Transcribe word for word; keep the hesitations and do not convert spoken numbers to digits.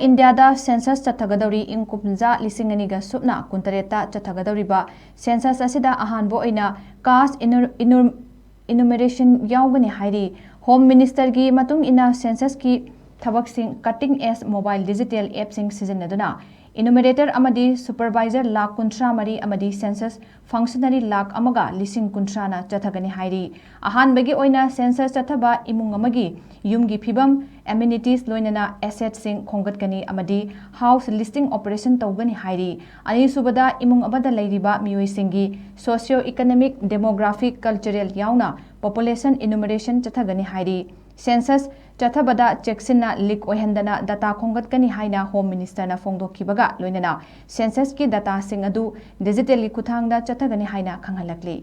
ꯏꯟꯗꯤꯌꯥꯗ ꯁꯦꯟꯁꯁ ꯆꯠꯊꯒꯗꯧꯔꯤ꯫ ꯏꯪ ꯀꯨꯝꯖꯥ ꯂꯤꯁꯤꯡ ꯑꯅꯤꯒ ꯁꯨꯞꯅ ꯀꯨꯟꯇꯔꯦꯠꯇ ꯆꯠꯊꯒꯗꯧꯔꯤꯕ ꯁꯦꯟꯁꯁ ꯑꯁꯤꯗ ꯑꯍꯥꯟꯕ ꯑꯣꯏꯅ ꯀꯥꯁ ꯏꯅꯨ- ꯏꯅꯨ- ꯏꯅꯨꯃꯦꯔꯦꯁꯟ ꯌꯥꯎꯒꯅꯤ ꯍꯥꯏꯔꯤ꯫ ꯍꯣꯝ ꯃꯤꯅꯤꯁꯇꯔꯒꯤ ꯃꯇꯨꯡ ꯏꯟꯅ ꯁꯦꯟꯁꯁꯀꯤ ꯊꯕꯛꯁꯤꯡ ꯀꯠꯇꯤꯡ ꯑꯦꯖ ꯃꯣꯕꯥꯏꯜ ꯗꯤꯖꯤꯇꯦꯜ ꯑꯦꯞꯁꯤꯡ ꯁꯤꯖꯤꯟꯅꯗꯨꯅ ꯏꯅꯨꯃꯦꯔꯦꯇꯔ ꯑꯃꯗꯤ ꯁꯨꯄꯔꯚꯥꯏꯖꯔ ꯂꯥꯈ ꯀꯨꯟꯊ꯭ꯔꯥ ꯃꯔꯤ ꯑꯃꯗꯤ ꯁꯦꯟꯁꯁ ꯐꯪꯁꯅꯔꯤ ꯂꯥꯈ ꯑꯃꯒ ꯂꯤꯁꯤꯡ ꯀꯨꯟꯊ꯭ꯔꯥꯅ ꯆꯠꯊꯒꯅꯤ ꯍꯥꯏꯔꯤ꯫ ꯑꯍꯥꯟꯕꯒꯤ ꯑꯣꯏꯅ ꯁꯦꯟꯁꯁ ꯆꯠꯊꯕ ꯏꯃꯨꯡ ꯑꯃꯒꯤ ꯌꯨꯝꯒꯤ ꯐꯤꯕꯝ, ꯑꯦꯃꯤꯅꯤꯇꯤꯁ ꯂꯣꯏꯅꯅ ꯑꯦꯁꯦꯠꯁꯤꯡ ꯈꯣꯝꯒꯠꯀꯅꯤ ꯑꯃꯗꯤ ꯍꯥꯎꯁ ꯂꯤꯁꯇꯤꯡ ꯑꯣꯄꯔꯦꯁꯟ ꯇꯧꯒꯅꯤ ꯍꯥꯏꯔꯤ꯫ ꯑꯅꯤꯁꯨꯕꯗ ꯏꯃꯨꯡ ꯑꯃꯗ ꯂꯩꯔꯤꯕ ꯃꯤꯑꯣꯏꯁꯤꯡꯒꯤ ꯁꯣꯁꯤꯌꯣ ꯏꯀꯅꯣꯃꯤꯛ, ꯗꯦꯃꯣꯒ꯭ꯔꯥꯐꯤꯛ, ꯀꯜꯆꯔꯦꯜ ꯌꯥꯎꯅ ꯄꯣꯄꯨꯂꯦꯁꯟ ꯏꯅꯨꯃꯔꯦꯁꯟ ꯆꯠꯊꯒꯅꯤ ꯍꯥꯏꯔꯤ꯫ ꯁꯦꯟꯁꯁ ꯆꯠꯊꯕꯗ ꯆꯦꯛꯁꯤꯟꯅ ꯂꯤꯛ ꯑꯣꯏꯍꯟꯗꯅ ꯗꯇꯥ ꯈꯣꯝꯒꯠꯀꯅꯤ ꯍꯥꯏꯅ ꯍꯣꯝ ꯃꯤꯅꯤꯁꯇꯔꯅ ꯐꯣꯡꯗꯣꯛꯈꯤꯕꯒ ꯂꯣꯏꯅꯅ ꯁꯦꯟꯁꯁꯀꯤ ꯗꯇꯥꯁꯤꯡ ꯑꯗꯨ ꯗꯤꯖꯤꯇꯦꯜꯒꯤ ꯈꯨꯠꯊꯥꯡꯗ ꯆꯠꯊꯒꯅꯤ ꯍꯥꯏꯅ ꯈꯪꯍꯜꯂꯛꯂꯤ꯫